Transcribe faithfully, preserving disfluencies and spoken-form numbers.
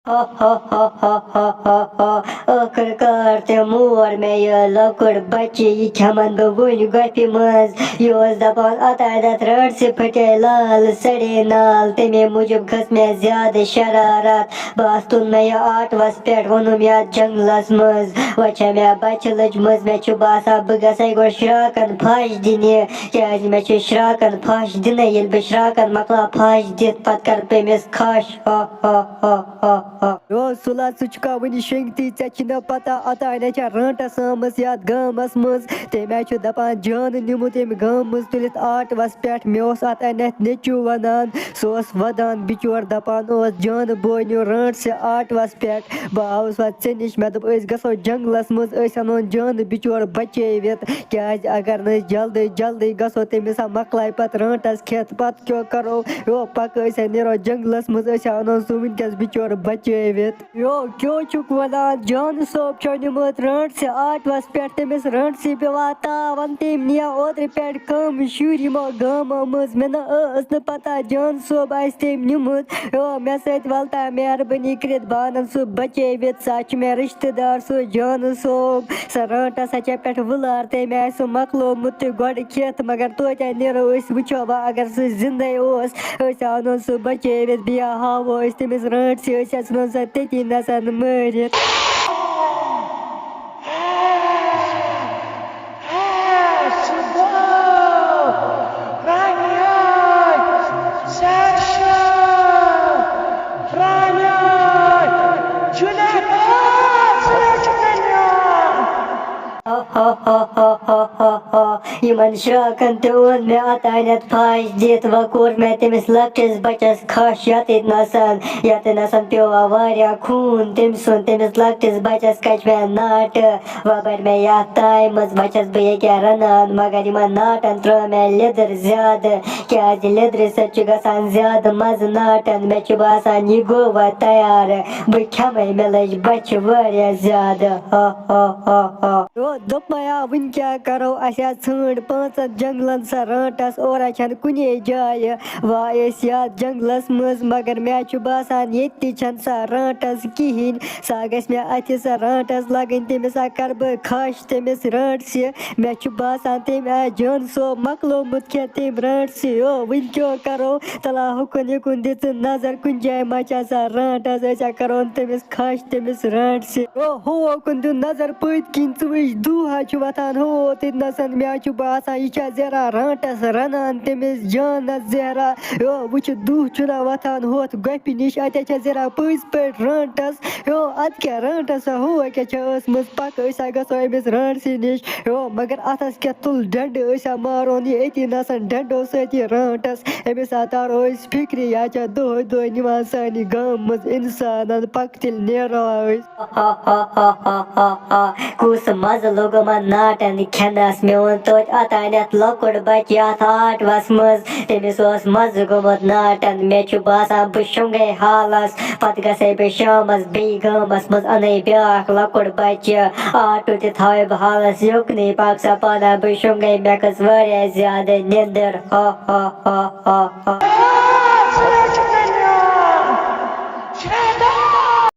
ہا ہا ہا ہا ہا ہا ہا۔ ٲخٕر کار تہِ مور مےٚ یہِ لۄکُٹ بچہِ، یہِ کھٮ۪من بہٕ وُنہِ گۄپھِ منٛز۔ یہِ اوس دپان، اوتانٮ۪تھ رٲنٹسہِ پھٹے لال سڑے نال، تمے موٗجوٗب کھٔژ مےٚ زیادٕ شرارت۔ بس تُل مےٚ یہِ آٹوس پٮ۪ٹھ، ووٚنُم یتھ جنگلس منٛز، وۄنۍ چھےٚ مےٚ بچہِ لٔجمٕژ، مےٚ چھُ باسان بہٕ گژھے گۄڈٕ شراکن پھش دِنہِ، کیازِ مےٚ چھِ شراکن پھش دِنَے، ییٚلہِ بہٕ شراکن مۄکلاو پھش دِتھ، پتہٕ کرٕ بہٕ أمِس کھش۔ ہا ہا ہا ہا ہا۔ یو سُلا، ژٕ چھُکھا وُنہِ شۄنٛگتھٕے؟ ژےٚ چھِ نہ پتہ، اوتانۍ چھےٚ رٲنٹس آمٕژ یتھ گامس منٛز۔ تٔمۍ حظ چھُ دپان جانہٕ نیوٗمُت أمۍ گامہٕ منٛز تُلِتھ آٹوس پٮ۪ٹھ۔ مےٚ اوس اوتانٮ۪تھ نیٚچوٗ ونان، سُہ اوس ودان بِچور، دپان اوس جانہٕ بوے نیوٗ رٲنٹسہِ آٹوس پٮ۪ٹھ۔ بہٕ آوُس وۄنۍ ژےٚ نِش، مےٚ دوٚپ أسۍ گژھو جنگلس منٛز، أسۍ انون جانہٕ بِچور بچٲوِتھ، کیازِ اگر نہٕ أسۍ جلدی جلدی گژھو، تٔمِس ہا مۄکلایہِ پتہٕ رٲنٹس کھٮ۪تھ، پتہٕ کیٛاہ کرو؟ یو پکہٕ، أسۍ ہا نیرو جنگلس منٛز، أسۍ ہا انو سُہ وٕنکیٚس بِچور بچٲوِتھ۔ یو کیٛاہ چھُکھ ونان؟ جانہٕ صٲب چھُ نیوٗمُت رٲنٹسہِ آٹوس پٮ۪ٹھ، تٔمِس رٲنٹسہِ پیوان تاون، تٔمۍ نِیا اوترٕ پٮ۪ٹھ کم شُرۍ یِمو گامو منٛز۔ مےٚ نہ ٲس نہٕ پتہ جانہٕ صٲب آسہِ تٔمۍ نیوٗمُت۔ یو مےٚ سۭتۍ ول تا مہربٲنی کٔرِتھ، بہٕ انن سُہ بچٲوِتھ، سُہ چھُ مےٚ رشتہٕ دار، سُہ جانہٕ صٲب۔ سۄ رٲنٹس ہا چھےٚ پٮ۪ٹھ وُلار، تٔمۍ آسہِ سُہ مۄکلومُت تہِ گۄڈٕ کھٮ۪تھ، مگر توتہِ نیرو أسۍ وٕچھو وۄنۍ اگر سُہ زندے اوس، أسۍ انو سُہ بچٲوِتھ، بیٚیہِ ہاوو أسۍ تٔمِس رٲنٹسہِ، أسۍ ہا ژھٕنون سۄ تٔتی نسن مٲرِتھ۔ ہا ہا ہا ہا ہا ہا ہا۔ یِمن شراکن تہِ اوٚن مےٚ اوتانٮ۪تھ پھش دِتھ، وۄنۍ کوٚر مےٚ تٔمِس لۄکٹِس بچس کھش یتٮ۪تھ نسن، یتٮ۪تھ نسن پیوٚو وۄنۍ واریاہ خوٗن تٔمۍ سُنٛد۔ تٔمِس لۄکٹِس بچس کچ مےٚ ناٹہٕ، وۄنۍ بڑِ مےٚ یتھ تایہِ منٛز، وۄنۍ چھس بہٕ ییٚکیٛاہ رنان، مگر یِمن ناٹن ترٲو مےٚ لیٚدٕر زیادٕ، کیازِ لیٚدرِ سۭتۍ چھُ گژھان زیادٕ مزٕ ناٹن۔ مےٚ چھُ باسان، یہِ گوٚو وۄنۍ تیار، بہٕ کھٮ۪مے، مےٚ لٔج بۄچھِ واریاہ زیادٕ۔ ہا ہا ہا ہا۔ یو، دوٚپمَے آ، وٕنۍ کیٛاہ کَرو؟ اَسہِ آ ژھٲنٛڈ پانٛژَن جنٛگلَن سۄ رانٛٹَس، اورٕ چھَنہٕ کُنے جایہِ۔ وۄنۍ آے أسۍ یَتھ جنٛگلَس منٛز، مگر مےٚ چھُ باسان، ییٚتہِ تہِ چھَنہٕ سۄ رانٛٹَس کِہیٖنۍ۔ سۄ گژھِ مےٚ اَتھِ سۄ رانٛٹَس لَگٕنۍ، تٔمِس ہا کَرٕ بہٕ کھَش، تٔمِس رانٛٹسہِ۔ مےٚ چھُ باسان، تٔمۍ آسہِ جان سُہ مۄکلومُت کھٮ۪تھ، تٔمۍ رانٛٹسہِ۔ یو، وٕنۍ کیٛاہ کَرو؟ تَلا ہُکُن یِکُن دِژٕن نظر، کُنہِ جایہِ ما چھِ آسان رانٛٹَس، أسۍ ہا کَرون تٔمِس کھَش، تٔمِس رانٛٹسہِ۔ او، ہُہ اوکُن دیُن نظر پٔتۍ کِنۍ، ژٕ وٕچھ، دُہ ہا چھُ وۄتھان ہُہ تٔتۍ نَسَن۔ مےٚ ہا چھُ باسان، یہِ چھا زیرا رانٛٹَس رَنان تٔمِس جانَس زیرا۔ یو، وٕچھ، دُہ چھُنہ وۄتھان ہُتھ گۄپھِ نِش، اَتہِ ہا چھا زیرا پٔزۍ پٲٹھۍ رانٛٹَس۔ یو، اَدٕ کیٛاہ رانٛٹَس ہا، ہُہ کیٛاہ چھےٚ ٲسمٕژ پَکہٕ، أسۍ ہا گژھو أمِس رانٛٹسٕے نِش۔ یو، مگر اَتھَس کیٛاہ تُل ڈَنٛڈٕ، أسۍ ہا مارون یہِ أتی نَسَن ڈَنٛڈو سۭتۍ یہِ رانٛٹَس۔ أمِس ہا تارو أسۍ فِکرِ، یہِ ہا چھےٚ دۄہَے دۄہَے نِوان سانہِ گامہٕ منٛز اِنسانَن، پَکہٕ تیٚلہِ نیرو أسۍ۔ ہا ہا ہا ہا ہا ہا۔ کُس مزٕ لوٚگ یِمن ناٹن کھٮ۪نس؟ مےٚ ووٚن توتہِ اوتانٮ۪تھ لۄکُٹ بچہٕ یتھ آٹوس منٛز، تٔمِس اوس مزٕ گوٚمُت ناٹن۔ مےٚ چھُ باسان بہٕ شۄنٛگے حالس، پتہٕ گژھے بہٕ شامس بیٚیہِ گامس منٛز، انَے بیٛاکھ لۄکُٹ بچہٕ۔ آٹو تہِ تھاوے بہٕ حالس یُکنُے، پکھ سا پانہ، بہٕ شۄنٛگے، مےٚ کھٔژ واریاہ زیادٕ نیٚنٛدٕر۔ ہا ہا ہا ہا ہا۔